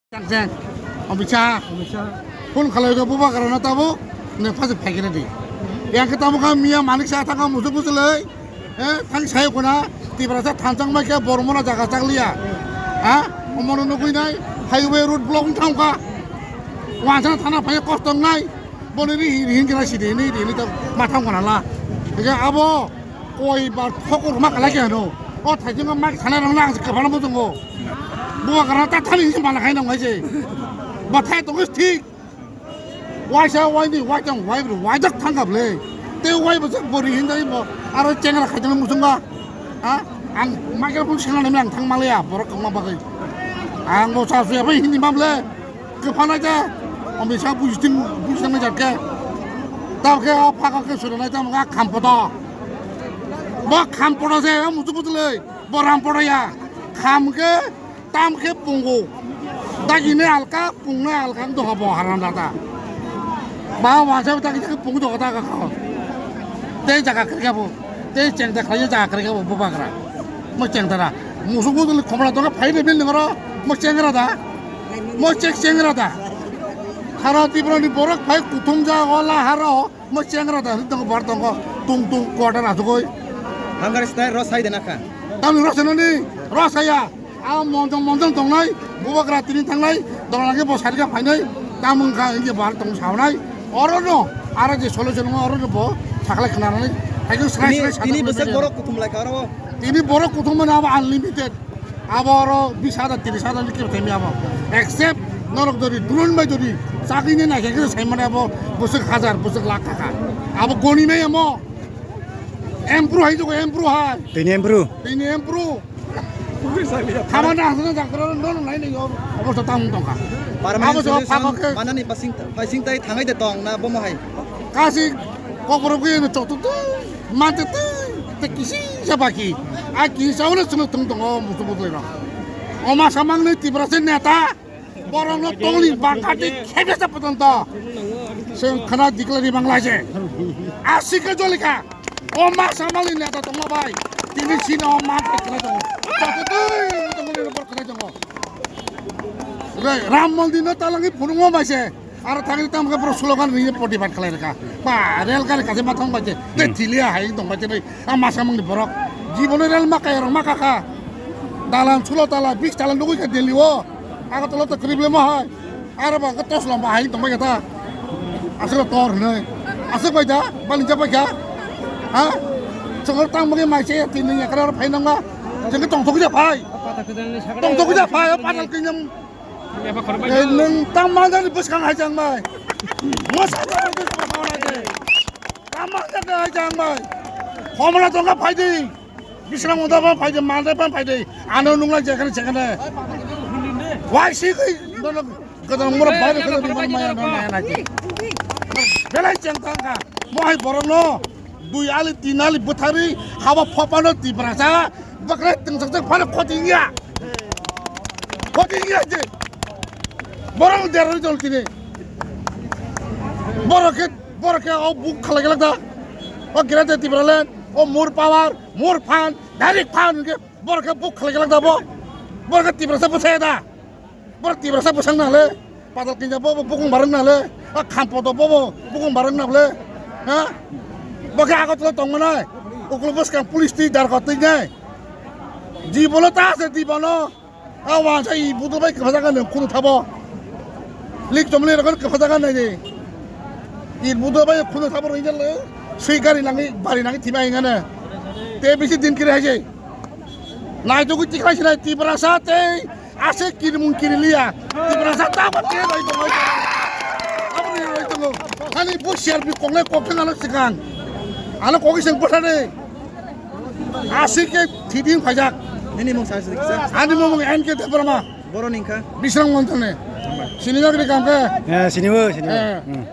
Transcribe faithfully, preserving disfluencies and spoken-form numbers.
Chang chang. Omisa. Omisa. Phone khalai go bubagra na tabo. Ne phase phaikene di. Yang ke tamo ka miya manik sa thang ka musu musu lei. Eh, thang sai ko na. Tiprasa thanchang mai ke bormona jaga chang liya. Ha? Omono nugui nai. Highway road block thang ka. Wansa thana phai kosto nai. Boni ri ri hin kena sidi ni ri ni to mathang ko na la. Ege abo. Koi ba thokor ma kala ke no. O thai jing ma sana rang nang ka bana mo jong o. Bubagra ta thani ni mana khai nang hai se. Ba thai to thik. Waisa waini waitang wai bro waidak thangkap le. Te wai bwswk bori hindai bo aro chengra khaitang muchunga. Ha? Ang microphone sengna nang thang malaya borok khangma bagwi. Ang bo sa suya bai hindi mam le. Kwphanai ta. Omisa bujting bujtang jat khe. Tab khe o phaka khe suranai ta manga khampoto. Bo khampoto se muchung muchung le. Bo rampoto ya. Kham khe Tam khe pungo. Dagini alka, pungnai alka wng tongkha bo haram dada. Ba wansa dagi dagi pung tongkha daga kha. Tei jaga kwrwikha bo. Tei chengda khlai jaga kwrwikha bo bubagra. Mo chengdara. Musuk musuk khomla tongkha phai de bil nangro. Mo chengra da. Mo chek chengra da. Hara Tripura ni borok phai kuthum jaga o la haro. Mo chengra da hwnwi tongo, bar tongo, tung tung quarter asugoi. Hamkar style ro sai de nakha. Tamni ro sanani, ro saya. A monjong monjong tongnai, bubagra tini thangnai, dongla khe bo sarika phainai, tamung kha inge bar tong saunai. Oro no, ara je solution mo oro no bo saklai khnanani. Haikhe srai Tini, srai tini sajaknai bwswk bele. Borok kuthum lai kha oro. Tini borok kuthum mani abo unlimited. Abo oro bis hajar, tris hajar ni kebo thaimi abo. Except norok jodi drone bai jodi chagini naikhe khe sai mane abo bwswk hajar, bwswk lakh taka. Abo goni nai amo. Empru hai jogo, empru hai. Tini empru. Tini empru. Hamana hasana jakra no no nai nai obosta tang tongkha. Permanent Abo jo solution phago khe manani pasing, pasing tai thangai de tong na bomo hai. Kasi kokborok gwi no chotu tu, mate tu, te kisi sa baki. A kisa wala sunu tung tongo musu musu ro. Oma samang ni Tiprasa neta, borok no tongli bangkati khebe sa potonto. Seng khana dikla di bangla je. Asika jolika. Oma samang ni neta tongo bai. Tini sini oma khana tongo. Chotu tu, tongo ni bor khana tongo. Ram Mondir no talangi phunukma bai se. Aro thangwi tamo khe borok slogan ringwi protibad khlai rwkha. Ba, rel gari kaisa ma thang bai se. Tei Hmm. Thiliya hai tong bai se, a masa mangni borok. Jibono rel ma kaya rok ma kakha. Dalan sulo tala, bis tala nugwi kha Delhi o. Agartala to kwrwi bwlai ma hai. Aro ba khe tos lamba hai tong bai kha ta. Aswk tor hwnwi. Aswk bai da, bani ja bai kha. Ha? Chwngno tang bagwi mai se, tini ekra aro phai nangma. Chwngno tong thok ja phai. Tong thok ja phai, o patal kingdom. Ei, nwng tang manjani bwskang hai chang bai. Mwsa tang bwskang hai chang bai. Tang manjani hai chang bai. Khomla tongkha phaidi. Bisrang unda phan phaidi, mandai phan phaidi. Ano nungla jekhane jekhane. Wai si gwi, nono gadang mura bai gadang mura maya maya nai. Belai cheng tangkha. Mohai borokno. Dui ali, tin ali bwtharwi haba phopano Tiprasa bwkhwnai tongthokjak phano khoti wngya. Khoti wngya je. Borok derarwi tong tini. Borok khe, borok khe o buk khalai glak da. O Greater Tipraland, o more power, more fund, direct fund hwnkhe borok khe buk khalai glak da bo. Borok khe Tiprasa bwthai da. Borok Tiprasa bwsang nang le, patal kinja bobo bukung barang nang le, a khampoto bobo bukung barang nang le, ha? Bo khe Agartala tong manai, uklo bwskang police twi darkot twi nai. Jibono ta se jibono, a wansa i budol bai kwphajakha nwng khunu thabo. Lik chomli rokon kwphajakha nai di. I budol bai khunu thabo rwingjak le, swi gari nangwi, bari nangwi thima hingane. Te bisi din kiri hai se. Naitugwi tikhlai sinai Tiprasa tei aswk kirimung kiriliya. Tiprasa tabuk tei roi tongo. Aboni roi tongo. Ani bo C R P koknai kokthang ano swkang. Ano kokisang bwthani. Aswk khe thiding phaijak. Nini mung sa se kisa? Ani mung N K Debbarma. Boroni wngkha? Bisrang Montane. Sinijak ri kam khe? Eh, sinibo, sinibo. Eh. Hmm.